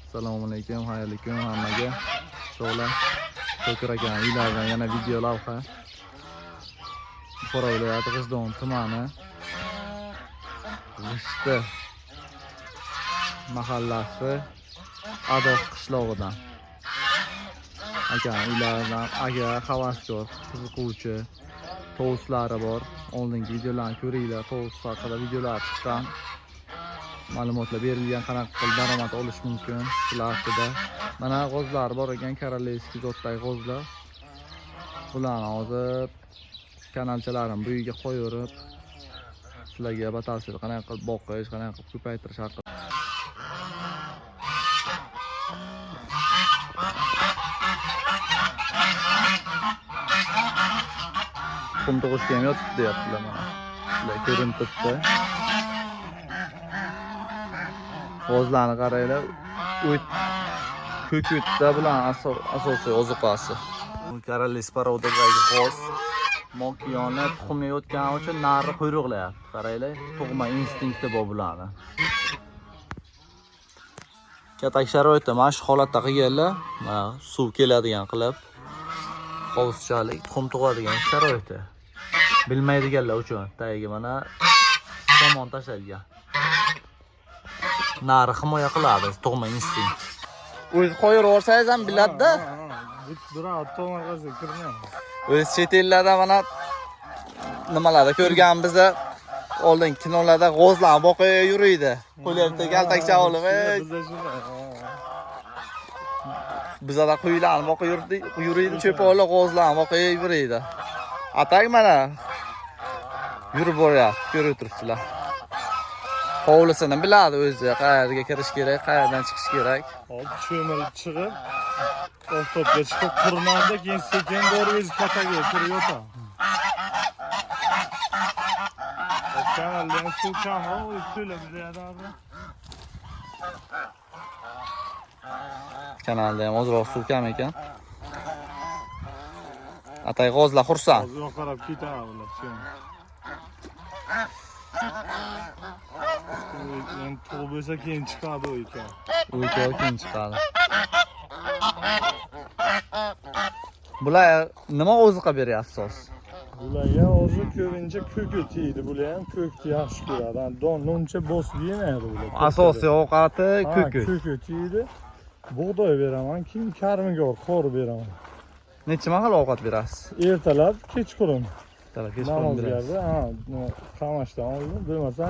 Assalomu alaykum, xayrli kun hammaga. Cho'g'lar To'kir akani uylaridan yana video lavha. Buxoro viloyati G'ijdon tumani G'ishti mahallasi Adoq qishlog'idan. Akani uylaridan agar havaskor, qiziquvchi tovuslari bor. Oldingi videolarni ko'ringlar, tovus haqida videolar chiqqan. Ma'lumotlar berilgan, qanaqa qilib daromad olish mumkin shular haqida. Mana g'ozlar bor ekan, королевский zotdagi g'ozlar. Bularni hozir kanalchalarini bu yerga qo'yib, sizlarga batafsil qanaqa qilib boqish, qanaqa qilib ko'paytirish haqida. Tuxum tug'ishga ham yotibdi deyaptilar mana. Sizlar ko'rinib turibdi. G'ozlarni qaranglar, o't ko'k o'tda bilan asosiy ozuqasi. Королевский parodadagi g'oz mokiyoni tuxumga yotgani uchun nari quyruqlayapti. Qaranglar, tug'ma instinkti bor bularni. Katak sharoitda mana shu holatda qilganlar, mana suv keladigan qilib hovuzchalik tuxum tug'adigan sharoiti. Bilmaydiganlar uchun tagiga mana somon tashlangan. Nari himoya qiladi tug'ma instinkt. O'zi qo'yib yuborsangiz ham biladi-da. Biror tomorqasiga kirmaydi. O'zi chet ellarda mana nimalarda ko'rganmiz, oldin kinolarda g'ozlarni boqib yuriydi. Qo'lida kaltakcha olib, Bizda shunday. Bizada qo'ylarni boqib yuriydi, cho'ponlar g'ozlarni boqib yuriydi. Atak mana yurib boryapti, ko'rib turibsizlar. Hovlisini biladi o'zi, qayerga kirish kerak, qayerdan chiqish kerak. Hop, cho'milib chiqib, oftobga chiqib qurinadi, keyin sekin borib o'zi kataga kirib yotadi. Kanalda ham suv kamroq, o'zi to'la beradi. Kanalda ham ozroq suv kam ekan. Atay g'ozlar xursand. Hozir qarab ketadi ular cho'milib. Endi tug'ib bo'lsa keyin chiqadi u ekan. U ikkovi keyin chiqadi. Bular nima oziqa beryapsiz? Bularga hozir ko'pincha ko'k o't yeydi. Bular ham ko'kni yaxshi ko'radi. Hani donni uncha bosib yemaydi bular. Asosiy ovqati ko'k o't. Ko'k o't yeydi. Bug'doy beraman, keyin karmigor qor beraman. Necha mahal ovqat berasiz? Ertalab, kechqurun. Ertalab, kechqurun berasiz. Namozgohda, ha, qamashdan oldin bo'lmasa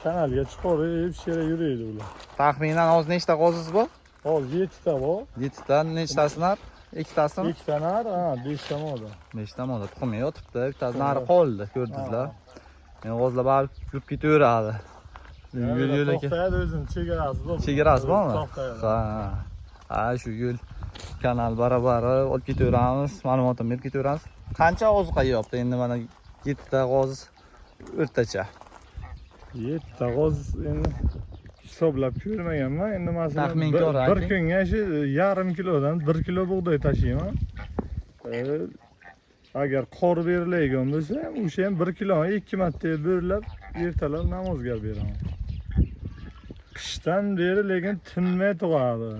kanalga chiqarib, shu yerga yuriydi ular. Taxminan hozir nechta g'ozingiz bor? Hozir 7 ta bor. 7 ta, nechtasi nar? Ikkitasimi? 2 ta nar, ha, 5 ta moda. 5 ta moda tuxumi yotibdi, bittasi nari qoldi, ko'rdingizlar. Men g'ozlar baribir yurib ketaveradi. Yo'l yo'lakay. To'xtaydi, o'zini chegarasi bor. Chegarasi bormi? To'xtaydi. Ha. Ha, shu yo'l kanal barabari olib ketaveramiz, ma'lumotini berib ketaveramiz. Qancha oziqa yeyapti endi mana 7 ta g'oz o'rtacha? 7 ta g'oz endi hisoblab ko'rmaganman. Endi masalan Taxmin bir kunga shu yarim kilodan 1 kilo bug'doy tashiyman. Agar qor beriladigan bo'lsa, o'sha ham 1 kiloni 2 marta bo'rilib ertalab namozga beraman. Qishdan beri lekin tinmay tug'adi.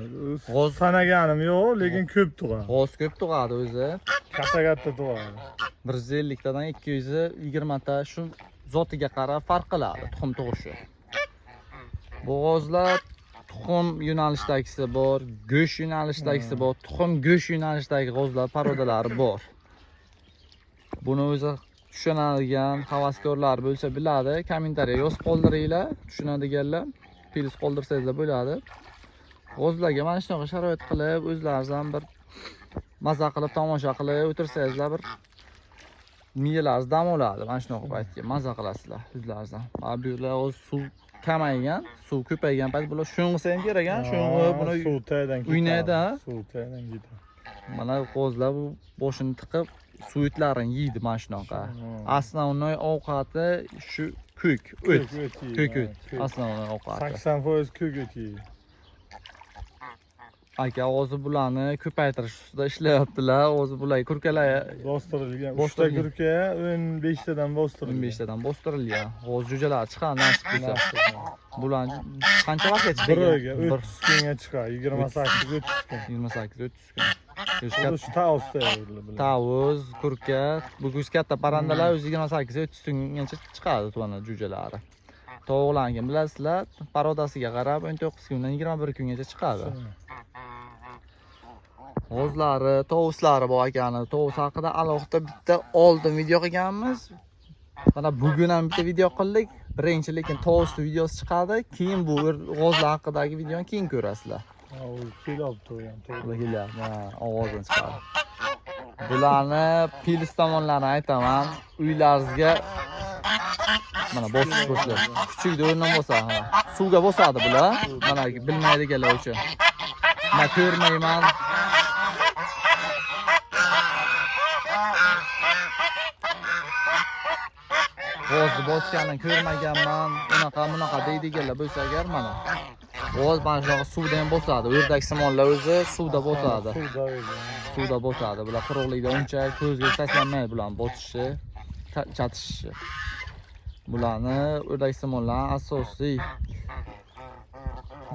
G'oz sanaganim yo'q, lekin ko'p tug'adi. G'oz ko'p tug'adi o'zi. Katta-katta tug'adi. 150 tadan 220 ta shu zotiga qarab farq qiladi tuxum tug'ishi. Bu g'ozlar tuxum yo'nalishdagisi bor, go'sht yo'nalishdagisi bor, tuxum go'sht yo'nalishdagi g'ozlar parodalari bor. Buni o'zi tushunadigan havaskorlar bo'lsa biladi, kommentariya yozib qoldiringlar, tushunadiganlar plyus qoldirsangizlar bo'ladi. G'ozlarga mana shunaqa sharoit qilib, o'zlaringiz ham bir maza qilib tomosha qilib o'tirsangizlar bir miyalaringiz dam oladi. Mana shunaqa paytga maza qilasizlar o'zlaringiz ham. Mana bu yerlar hozir suv kamaygan, suv ko'paygan payt bular sho'ng'isa ham kerak, ha, sho'ng'ib buni suv tagidan ketadi. o'ynaydi, ha? Suv tagidan ketadi. Mana g'ozlar bu boshini tiqib suv itlarini yeydi mana shunaqa. Основной ovqati shu ko'k o't. Ko'k o't. Ko'k o't. Основной ovqati. 80% ko'k o't yeydi. Aka hozir bularni ko'paytirish ustida ishlayaptilar. Hozir bular kurkalar Bostirilgan. 3 ta Bostirilgan. kurka 15 tadan bostirilgan. 15 tadan bostirilgan. Hozir jo'jalar chiqadi nasib bo'lsa. Bularni qancha vaqtga Bir chiqadi? oyga 30 kunga chiqadi. 28 30 kun. 28 30 kun. Xuddi shu tavusda bular. Tavus, kurka, bu kuz katta parrandalar o'zi 28 30 kungacha chiqadi tuvana jo'jalari. Tovuqlarni bilasizlar, parodasiga qarab 19 kundan 21 kungacha chiqadi. G'ozlari, tovuslari bor ekani. Tovus haqida alohida bitta oldin video qilganmiz. Mana bugun ham bitta video qildik. Birinchi lekin tovusni videosi chiqadi, keyin bu g'ozlar haqidagi videoni keyin ko'rasizlar. Ha, u kelyapti u ham, to'g'ri. Ular kelyapti, ha, ovozini chiqadi. Bularni pilis tomonlarini aytaman, uylaringizga mana bosish boshladi. Kuchukni o'rnidan bosadi, ha. Suvga bosadi bular. Mana bilmaydiganlar uchun. Men ko'rmayman. G'ozni bosganini ko'rmaganman. Unaqa bunaqa deydiganlar bo'lsa agar mana. G'oz mana shunaqa suvda ham bosadi. O'rdaksimonlar o'zi suvda bosadi. Suvda o'zi. Suvda bosadi. Bular quruqlikda uncha ko'zga tashlanmaydi bularni bosishi, chatishishi. Bularni o'rdaksimonlar asosiy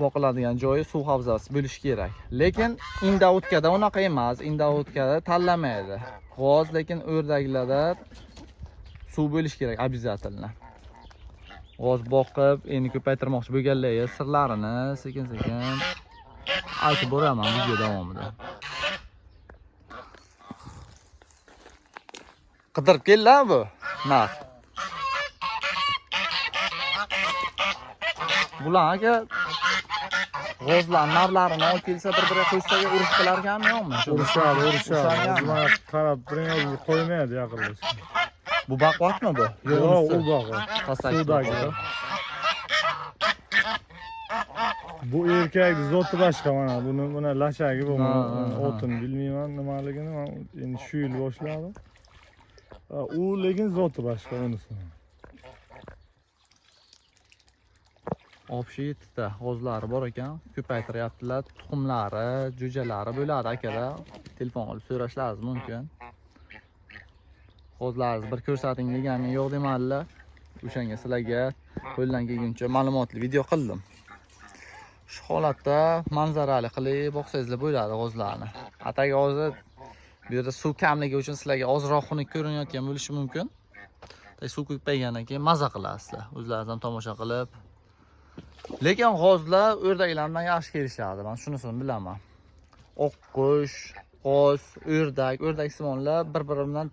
boqiladigan joyi suv havzasi bo'lishi kerak. Lekin indautkada unaqa emas. Indautkada tanlamaydi. G'oz lekin o'rdaklarda suv bo'lishi kerak обязательно. G'oz boqib, endi ko'paytirmoqchi bo'lganlarga sirlarini sekin-sekin aytib boraman video davomida. Qidirib keldilar bu narx. Bular aka g'ozlar narlarini olib kelsa bir-biriga qo'shsa urush qilarkanmi yo'qmi? Urushadi, urushadi. Urusharkanmi? O'zi mana qarab turing, o'zi qo'ymaydi yaqinlashib. Bu baquvvatmi bu? Yo'q, Yo'q, u baquvvat. Pastaki Suvdagi. baquvvat. Bu erkak zoti boshqa mana buni mana lashagi bu, Ha, mana ha, ha. otini bilmayman nimaligini, men endi shu yil boshladim. Ha, u lekin zoti boshqa unisi. Obshi yettita g'ozlari bor ekan, ko'paytiryaptilar, tuxumlari, jo'jalari bo'ladi akalar. Telefon qilib so'rashlaringiz mumkin. G'ozlaringizni bir ko'rsating deganimga yo'q demadilar. O'shanga sizlarga qo'ldan kelguncha ma'lumotli video qildim. Shu holatda manzarali qilib boqsangizlar bo'ladi g'ozlarni. Atagi hozir bu yerda suv kamligi uchun sizlarga ozroq xunuk ko'rinayotgan bo'lishi mumkin. Tay suv ko'paygandan keyin maza qilasizlar. O'zlaringiz ham tomosha qilib. Lekin g'ozlar o'rdaklar bilan yaxshi kelishadi. Men shunisini bilaman. Oqqush, g'oz, o'rdak, o'rdaksimonlar bir-biri bilan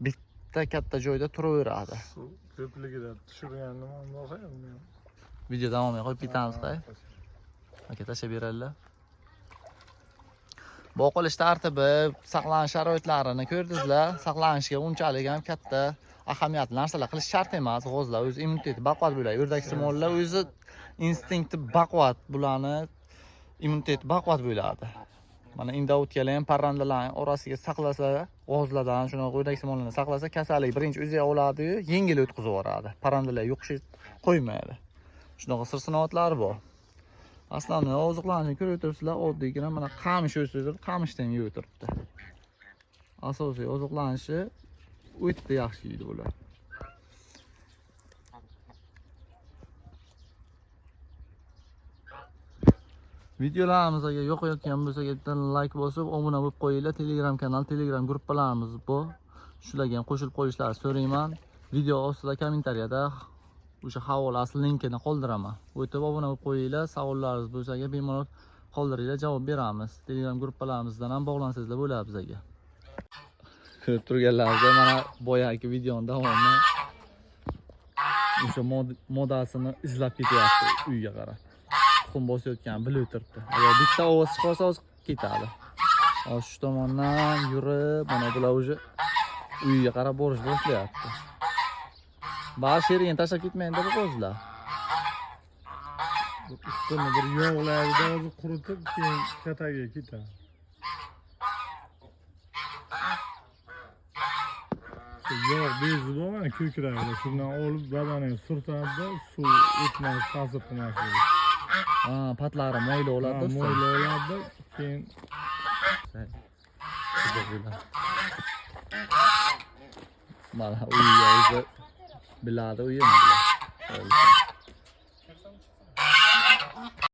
bitta katta joyda turaveradi. Suv ko'pligida tushirganini men boqayapman. Video davomiga qo'yib ketamiz, qay. Aka tashlab beradilar. Boqilish tartibi, saqlanish sharoitlarini ko'rdingizlar. Saqlanishga unchalik ham katta ahamiyatli narsalar qilish shart emas. G'ozlar o'zi immuniteti baquvvat bo'ladi. O'rdaksimonlar o'zi instinkti baquvvat, bularni immuniteti baquvvat bo'ladi. Mana indautkalar ham parrandalarning orasiga saqlasa, g'ozlardan shunaqa o'rdaksimonlarni saqlasa, kasallik birinchi o'ziga oladi-yu, yengil o'tkazib yuboradi. Parrandalar yuqishi qo'ymaydi. Shunaqa sir-sinoatlar bor. Aslida oziqlanishini ko'rib o'tiribsizlar, oddiygina mana qamish o'sib o'tirib, qamishdan yeb o'tiribdi. Asosiy oziqlanishi o'ta yaxshi yeydi bular. Videolarimizga yoqayotgan bo'lsa, bitta like bosib, obuna bo'lib qo'yinglar. Telegram kanal, Telegram gruppalarimiz bor. Shularga ham qo'shilib qo'yishlarini so'rayman. Video ostida kommentariyada o'sha havolasi linkini qoldiraman. O'tib obuna bo'lib qo'yinglar. Savollaringiz bo'lsa agar bemalol qoldiringlar, javob beramiz. Telegram gruppalarimizdan ham bog'lansangizlar bo'ladi bizga. Ko'rib turganlaringizda mana boyagi videoning davomi. O'sha modasini izlab ketyapti uyga qarab. Tuxum bosayotganini bilib o'tiribdi. Agar bitta ovoz chiqarsa, hozir ketadi. Hozir shu tomondan yurib, mana bular уже uyga qarab borish boshlayapti. Bari sherigini tashlab ketmaydi deb qo'zlar. Ustini bir yog'laydi, o'zi quritib, keyin kataga ketadi. Yog' bezi bor mana ko'kragida, shundan olib badaniga surtadi-da, suv o'tmas, ta'sir qilmasligi. Ha, patlari moyli bo'ladi, Ha, do'stlar. moyli bo'ladi. Keyin Mana uyiga o'zi biladi uyini bular.